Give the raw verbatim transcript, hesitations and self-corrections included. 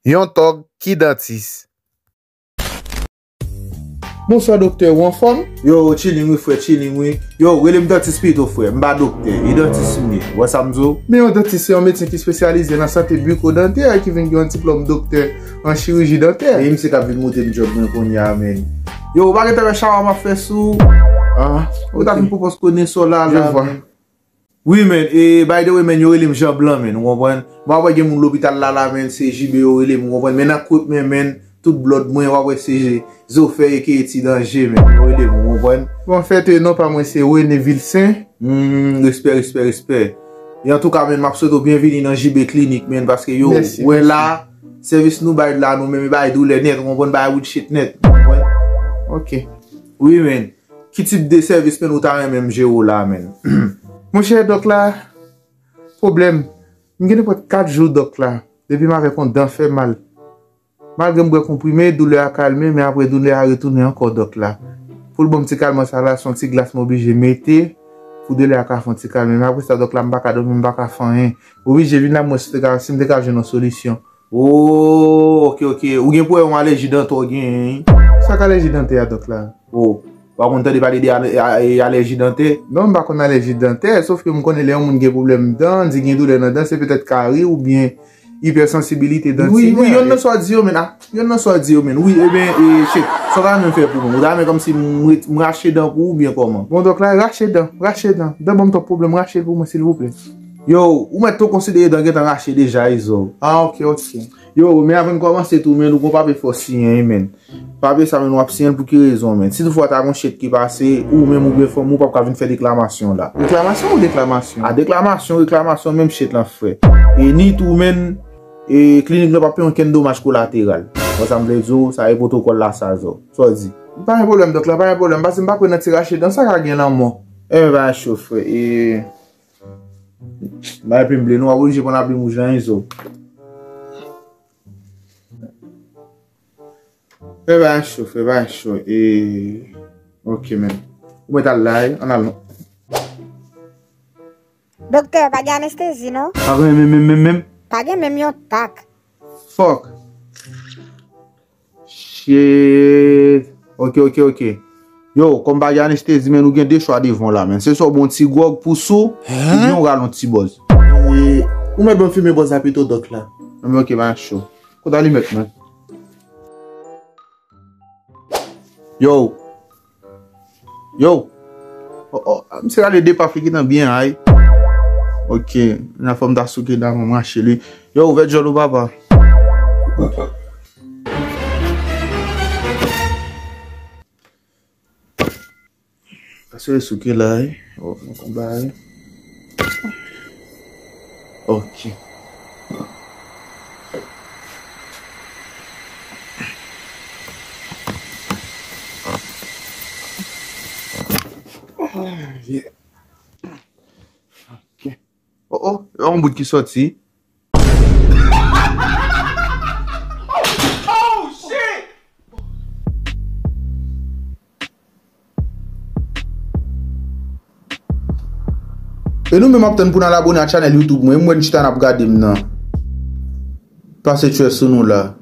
Yon tòg ki dantis. Bonswa doktè, ou anfòm? Yo, chilling wi frè, chilling wi. Yo, rele m dantis pito frè, m pa doktè, e dantis m ye, ou wè sa m di w? Men yon dantis se yon medsen ki espesyalize nan sante biko dantè ki vin gen yon diplòm doktè an chiriji dantè. E misye k ap vin moute m djòb mwen kounye a, menn. Yo, ou pa gentan wè shawa m ap fè sou? Ah, ou ta vin pwopòz konesò la, la, menn. Wi, menn. E, by the way, menn, yo rele m Jan Blan, menn. Ou konprann? Mwen ap wè gen moun lopital la, la, menn. Se J B yo rele m, ou konprann? Men nan kwit mwen, menn, tout blòd mwen, w ap wè se zofè eke ti danje, menn. Yo rele m, ou konprann? Bon, anfèt, non pa mwen se Rene Vilsen. Hmm, respè, respè, respè. E antouka, menn, m ap swete w byenvini nan J B Klinik, menn, paske yo, wè la, sèvis nou bay la, nou menm, e bay doulè nèt, ou konprann? Bay wood shit nèt, ou konprann? Ok. Wi, menn. Ki tip de sèvis, menn, ou ta renmen m jere w la, menn? Monchè, dòk la, pwoblèm. M gen nenpòt kat jou, dòk la. Depi m avèk yon dan fè mal. Malgre m bwè konprime, doulè a kalme, men apre doulè a retounen ankò, dòk la. Pou l ban m ti kalman sa la, se yon ti glas m oblije mete pou doulè a ka fè yon ti kalme. Men apre sa, dòk la, m pa ka dòmi, m pa ka fè anyen. Oblije vin la, m wè si te ka, si m te ka jwenn yon solisyon. Oh, ok, ok. Ou gen pwoblèm alèji dantè w genyen, wi. Sa k alèji dantè a, dòk la? Oh, ou pa konn tande pale de ale-, a-, e, alèji dantè? Non, m pa konn alèji dantè, sof ke m konnen lè yon moun gen pwoblèm dan, di gen doulè nan dan, se petèt kari oubyen ipèsansibilite danti. Wi, wi, yonn nan sa w di yo, menn. Ah, yonn nan sa w di yo, menn. Wi, ebyen, e, chèk, sa w ta renmen m fè pou mwen? Ou ta renmen kòmsi m ret-, m rache dan pou ou oubyen kòman? Bon, dòk la, rache dan, rache dan. Dan ban m twòp pwoblèm, rache l pou mwen, silvouplè. Yo, ou mèt tou konsidere dan gentan rache deja, Izo. Ah, ok, ok. Yo, men avan n kòmanse tou, menn, ou gon papye fò siyen, menn. Papye sa, menn, w ap siyen l pou ki rezon, menn? Si toutfwa ta gon chèt ki pase, ou menm oubyen fanmi w p ap ka vin fè deklamasyon la. Reklamasyon ou deklamasyon? A, deklamasyon, reklamasyon, menm chèt lan, frè. E ni tou, menn, e klinik lan p ap peye okenn domaj kolateral. Wè sa m vle di w, sa e pwotokòl la sa, Zo. Sa w di? Pa gen pwoblèm, dòk la, pa gen pwoblèm. Paske m pa kwè nan ti rache dan sa ka gen lanmò. Enben, pa cho, frè. E, bay plim ble, nou w ap oblije pran laplim wouj lan, wi, Zo. Fè pa cho, fè pa cho. E, ok, menn. Ou mèt al la, wi, ann al non. Doktè, pa gen anestezi, non? Pa gen menm, menm, menm, menm. Pa gen menm yon tak. Fuck. Shit. Ok, ok, ok. Yo, kòm pa gen anestezi, menn, ou gen de chwa devan w la, menn. Se swa w bwè yon ti gwòg pou sou, oubyen w rale yon ti bòz. E, ou mèt ban m fimen bòz la pito, dòk la. Enben, ok, pa cho. Kote alimèt mwen? Yo. Yo. Oh, oh, misye rale de paf li gentan byen ay. Ok, nan fò m ta souke la, mwen mache li. Yo, ouvè djòl ou, papa. Asire souke la, wi. Oh, nou konn bagay. Ok. Oh, yeah. Ok. Oh, oh, yon bout ki sòti. E nou menm ap tann pou n al abone a channel YouTube mwen, e mwen chita n ap gade m nan. Pase tchwè sou nou la.